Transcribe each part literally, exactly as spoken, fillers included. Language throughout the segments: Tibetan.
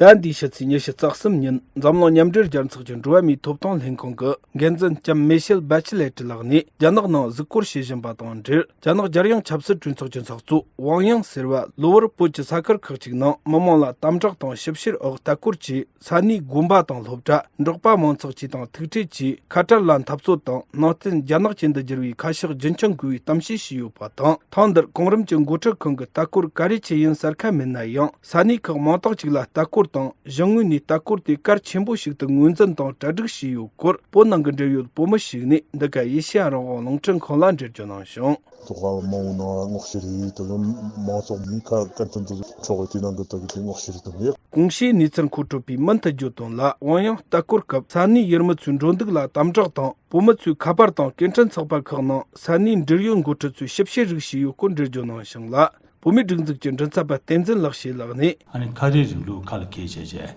ཟླ་འདིའི་ཕྱི་ཚེས་ཉི་ཤུ་རྩ་གསུམ་ཉིན་འཛམ་གླིང་མཉམ་འབྲེལ་རྒྱལ་ཚོགས་ཀྱི་འགྲོ་བ་མིའི་ཐོབ་ཐང་ལྷན་ཁང་གི་འགན་འཛིན་ལྕམ་མེ་ཤེལ་བྷ་ཆི་ལེ་ཏི་ལགས་ནས། རྒྱ་ནག་ནང་གཟིགས་སྐོར་བྱེད་བཞིན་པ་དང་འབྲེལ། རྒྱ་ནག་རྒྱལ་ཡོངས་ཆབ་སྲིད་གྲོས་ཚོགས་ཀྱི་ཚོགས་གཙོ་ཝང་དབྱང་ཟེར་བ་གློ་བུར་བོད་ཀྱི་ས་ཁུལ་ཁག་ཅིག་ནང་མི་མང་ལ་དམ་དྲག་དང་ཞིབ་བཤེར་འོག་ལྟ་སྐོར་གྱིས། ས་གནས་དགོན་པ་དང་སློབ་གྲྭ། འབྲོག་པ་མང་ཚོགས་བཅས་དང་ཐུག་འཕྲད་ཀྱིས། ཁ་བྲལ་ལ་འཐབ་རྩོད་དང་ནང་བསྟན་རྒྱ་ནག་ཅན་དུ་བསྒྱུར་བའི་ཁ་ཕྱོགས་རྒྱུན་འཁྱོངས་དགོས་པའི་གཏམ་བཤད་བྱས་ཡོད་པ་དང་། ཐེངས་འདིར་གོང་རིམ་གྱི་འགོ་ཁྲིད་ཁང་གི་ལྟ་སྐོར་ག་རེ་བྱས་ཡིན་གསལ་ཁ་མེད་ན་ཡང་། ས་གནས་ཁག་མང་དག་ཅིག་ལ་ལྟ་སྐོར་དང་། གཞུང་ངོས་ནས་ལྟ་སྐོར་དེ་གལ་ཆེན་པོ་ཞིག་ཏུ་ངོས་འཛིན་དང་གྲ་སྒྲིག་བྱས་ཡོད་སྐོར། བོད་ནང་གི་འབྲེལ་ཡོད་བོད་མི་ཞིག་ནས་འདི་ག་ཨེ་ཤེ་ཡ་རང་དབང་རླུང་འཕྲིན་ཁང་ལ་འགྲེལ་བརྗོད་གནང་བྱུང་། ཚོགས་པ་མང་བོ་ནང་སྔོག་བཤེར་ཡིན་དང་། མང་ཚོགས་མི་ཁ་བཀའ་འཐུང་དུ་འཕྲོག་པའི་དེ་ནང་གི་ལྟ་གི་དེ་སྔོག་བཤེར་དང་ཡོད། གོང་ཞུས་གནས་ཚུལ་མཁོ་སྤྲོད་པས་མུ་མཐུད་བརྗོད་དོན་ལ། ཝང་དབྱང་ལྟ་སྐོར་སྐབས་ས་གནས་ཡུལ་མི་ཚོའི་འགྲོ་འདུག་ལ་དམ་དྲག་དང་། བོད་མི་ཚོའི་ཁ་པར་དང་སྐད་འཕྲིན་ཚགས་པར་ཁག་ནང་ས་གནས་འབྲེལ་ཡོད་འགོ་ཁྲིད་ཚོས་ཞིབ་བཤེར་རིགས་བྱས་ཡོད་སྐོར་འགྲེལ་བརྗོད་གནང་ཞིང་ལ། བོད་མིའི་སྒྲིག་འཛུགས་ཀྱི་མགྲིན་ཚབ་པ་བསྟན་འཛིན་ལེགས་བཤད་ལགས་ནས། ཨ་ནི་ཁ་བྲལ་རིང་ལུགས་ཁ་ལ་འཁྱེར་བྱས་བྱས།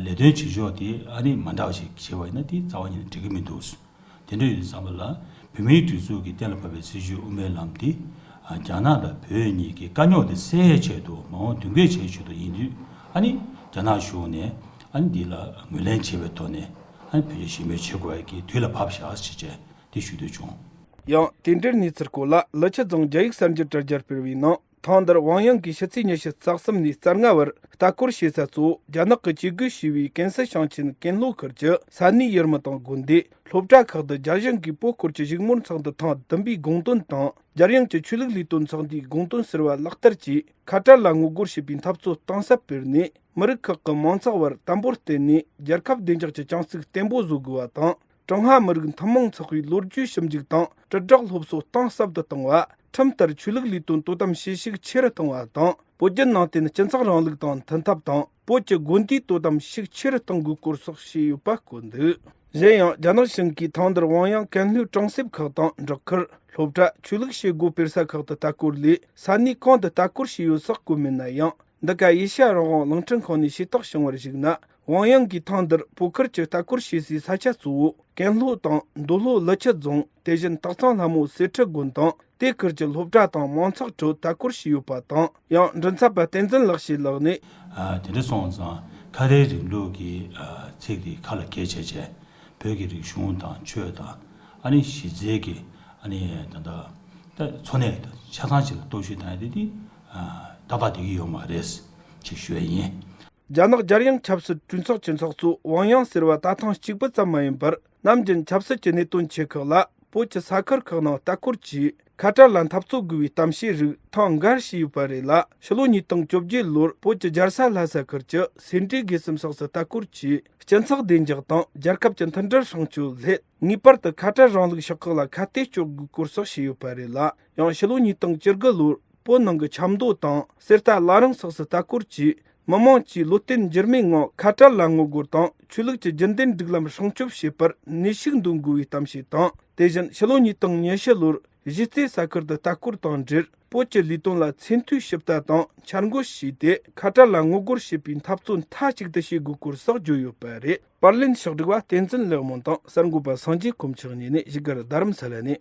ལས་དོན་བྱེད་ཕྱོགས་དེ་ཨ་ནི་མ་འདྲ་བ་ཞིག་བྱས་པ་ཡིན་ན། དེ་རྩ་བ་ཉིད་ནས་འགྲིག་གི་མི་འདུག། དེ་འདྲ་ཡོད་དུས་ཙམ་པ་ལ། བོད་མིའི་སྒྲིག་འཛུགས་ཀྱིས་གཏན་ལ་ཕབ་པའི་སྲིད་བྱུས་དབུ་མའི་ལམ་དེ། ཨ། རྒྱ་ནག་དང་བོད་གཉིས་ཀྱི་དཀའ་རྙོག་དེ་སེལ་ཡའི་ཆེད་དུ་མ་འོངས་མདུན་སྐྱོད་བྱེད་ཆེད་དུ་ཡིན་དུས། ཨ་ནི་རྒྱ་ནག་གཞུང་ནས་ཨ་ནི་འདི་ལ་ངོས་ལེན་བྱེད་པའི་ཐོག་ནས། ཨ་ནི་བོད་རྒྱ་ཞི་མོལ་བྱེད་དགོས་ཡ་གི་དུས་ལ་བབ་བཞག་ཅེས་བྱས་དེ་ཞུ་འདོད་བྱུང་། ཡང་དེ་འབྲེལ་གནས་ཚུལ་སྐོར་ལ། ལི་ཁྱུ་རྫོང་རྒྱ་ཡིག་གསར་འགྱུར་དྲ་རྒྱར་སྤེལ་བའི་ནང་། ཐེངས་འདིར་ཝང་དབྱང་གིས་ཕྱི་ཚེས་ཉི་ཤུ་རྩ་གསུམ་ནས་རྩ་ལྔ་བར་ལྟ་སྐོར་བྱེད་ས་གཙོ་བོ་རྒྱ་ནག་གིས་བཅོས་སྒོ་བྱས་པའི་ཀན་སི་ཞིང་ཆེན་ཀན་ལྷོ་ཁུལ་གྱི་ས་གནས་ཡུལ་མི་དང་དགོན་སྡེ། སློབ་གྲྭ་ཁག་ཏུ་རྒྱ་གཞུང་གིས་བོད་སྐོར་གྱི་བཞུགས་མོལ་ཚོགས་འདུ་ཐེངས་བདུན་པའི་དགོངས་དོན་དང་། རྒྱལ་ཡོངས་ཀྱི་ཆོས་ལུགས་ལས་དོན་ཚོགས་འདུའི་དགོངས་དོན་ཟུར་པ་ལག་བསྟར་གྱིས། ཁ་བྲལ་ལ་ངོ་རྒོལ་བྱེད་པའི་འཐབ་རྩོད་གཏིང་ཟབ་སྤེལ་ནས། མི་རིགས་ཁག་གི་མང་ཚོགས་བར་དམ་པོར་བརྟེན་ནས། རྒྱལ་ཁབ་བདེ་འཇགས་ཀྱི་བྱང་ཚུགས་བརྟན་པོ་བཟོ་དགོས་པ་དང་། ཀྲུང་ཧྭ་མི་རིགས་མཐུན་མོང་ཚོགས་པའི་ལོ་རྒྱུས་ཞིབ་འཇུག་དང་དྲིལ་བསྒྲགས་སློབ་གསོ་གཏིང་ཟབ་ཏུ་གཏོང་བ། ཁྲིམས་ལྟར་ཆོས་ལུགས་ལས་དོན་དོ་དམ་བྱེད་ཤུགས་ཆེ་རུ་གཏོང་བ་དང་། བོད་བརྒྱུད་ནང་བསྟན་སྤྱི་ཚོགས་རིང་ལུགས་དང་མཐུན་ཐབས་དང་། བོད་ཀྱི་དགོན་སྡེའི་དོ་དམ་ཤུགས་ཆེ་རུ་གཏོང་དགོས་སྐོར་སོགས་བཤད་ཡོད་པ་བཀོད་འདུག། གཞན་ཡང་རྒྱ་ནག་གཞུང་གིས་ཐེངས་འདིར་ཝང་དབྱང་ཀན་ལྷོའི་གྲོང་གསེབ་ཁག་དང་འབྲོག་ཁུལ། སློབ་གྲྭ། ཆོས་ལུགས་བྱེད་སྒོ་སྤེལ་ས་ཁག་ཏུ་ལྟ་སྐོར་ལས། ས་གནས་གང་དུ་ལྟ་སྐོར་བྱས་ཡོད་སོགས་བཀོད་མེད་ན་ཡང་། འདི་ག་ཨེ་ཤ་ཡ་རང་དབང་རླུང་འཕྲིན་ཁང་ནས་ཤེས་རྟོགས་བྱུང་བར་གཞིགས་ན། ཝང་དབྱང་གིས་ཐེངས་འདིར་བོད་ཁུལ་གྱི་ལྟ་སྐོར་བྱེད་སའི་ས་ཆ་གཙོ་བོ་ཀན་ལྷོ་དང་མདོ་ལྷོ་ལི་ཁྱུ་རྫོང་། དེ་བཞིན་སྟག་ཚང་ལྷ་མོ་གསེར་ཁྲི་དགོན་དང་། དེ་ཁུལ་གྱི་སློབ་གྲྭ་དང་མང་ཚོགས་ཁྲོད་ལྟ་སྐོར་བྱས་ཡོད་པ་དང་། ཡང་མགྲིན་ཚབ་པ་བསྟན་འཛིན་ལེགས་བཤད་ལགས་ནས། ཨ། དེ་འདྲ་སོང་ཙང་ཁ་བྲལ་རིང་ལུགས་ཀྱི། ཨ། ཚིག་དེ་ཁ་ལ་འཁྱེར་བྱས་བྱས། བོད་ཀྱི་རིག་གཞུང་དང་ཆོས་དང་། ཨ་ནི་གཞི་རྩའི་གི། ཨ་ནི་ད་ལྟ་ད་འཚོ་གནས་དང་ཆ་ཚང་ཅིག་ལ་གཏོར་བཤིག་བཏང་ཡ་དེ་དེ། ཨ། ཏག་ཏག་བསྡད་ཀྱི་ཡོད་མ་རེད་ཅེས་ཞུ་ཡ་ཡིན། རྒྱ་ནག་རྒྱལ་ཡོངས་ཆབ་སྲིད་གྲོས་ཚོགས་ཀྱི་ཚོགས་གཙོ་ཝང་དབྱང་ཟེར་བ་ད་ཐེངས་གཅིག་པུ་ཙམ་མ་ཡིན་པར། ནམ་རྒྱུན་ཆབ་སྲིད་ཀྱི་གནད་དོན་ཆེ་ཁག་ལ་བོད་ཀྱི་ས་ཁུལ་ཁག་ནང་ལྟ་སྐོར་གྱིས། ཁ་བྲལ་ལ་འཐབ་རྩོད་དགོས་པའི་གཏམ་བཤད་རིགས་ཐེངས་འགའ་བྱས་ཡོད་པ་རེད་ལ། ཕྱི་ལོ་ཉིས་སྟོང་བཅོ་བརྒྱད་ལོར་བོད་ཀྱི་རྒྱལ་ས་ལྷ་ས་ཁུལ་གྱི་སེ་འབྲས་དགེ་གསུམ་སོགས་སུ་ལྟ་སྐོར་གྱིས། སྤྱི་ཚོགས་བདེ་འཇགས་དང་རྒྱལ་ཁབ་ཀྱི་མཐུན་སྒྲིལ་སྲུང་སྐྱོབ་སླད། ངེས་པར་དུ་ཁ་བྲལ་རིང་ལུགས་ཕྱོགས་ཁག་ལ་ཁ་གཏད་གཅོག་དགོས་སྐོར་སོགས་བཤད་ཡོད་པ་རེད་ལ། ཡང་ཕྱི་ལོ་ཉིས་སྟོང་བཅུ་དགུ་ལོར་བོད་ནང་གི་ཆབ་མདོ་དང་གསེར་རྟ་བླ་རུང་སོགས་སུ་ལྟ་སྐོར་གྱིས། མི་མང་གྱིས་བློ་བརྟན་འགྱུར་མེད་ངང་ཁ་བྲལ་ལ་ངོ་རྒོལ་དང་། ཆོས་ལུགས་ཀྱི་རྒྱུན་ལྡན་སྒྲིག་ལམ་སྲུང་སྐྱོབ་བྱེད་པར་ནུས་ཤུགས་འདོན་དགོས་པའི་གཏམ་བཤད་དང་། དེ་བཞིན་ཕྱི་ལོ་ཉིས་སྟོང་ཉི་ཤུ་ལོར་གཞིས་རྩེ་ས་ཁུལ་དུ་ལྟ་སྐོར་དང་འབྲེལ། བོད་ཀྱི་ལས་དོན་ལ་ཚད་མཐོའི་ཞིབ་ལྟ་དང་འཆར་འགོད་བྱས་ཏེ། ཁ་བྲལ་ལ་ངོ་རྒོལ་བྱེད་པའི་འཐབ་རྩོད་མཐའ་གཅིག་ཏུ་བྱེད་དགོས་སྐོར་སོགས་བརྗོད་ཡོད་པ་རེད། པར་ལེན་ཕྱོགས་སྒྲིག་པ་བསྟན་འཛིན་ལེགས་སྨོན་དང་། གསར་འགོད་པ་སངས་རྒྱས་དཀོན་མཆོག་གཉིས་ནས་བཞུགས་སྒར་རྡ་རམ་ས་ལ་ནས།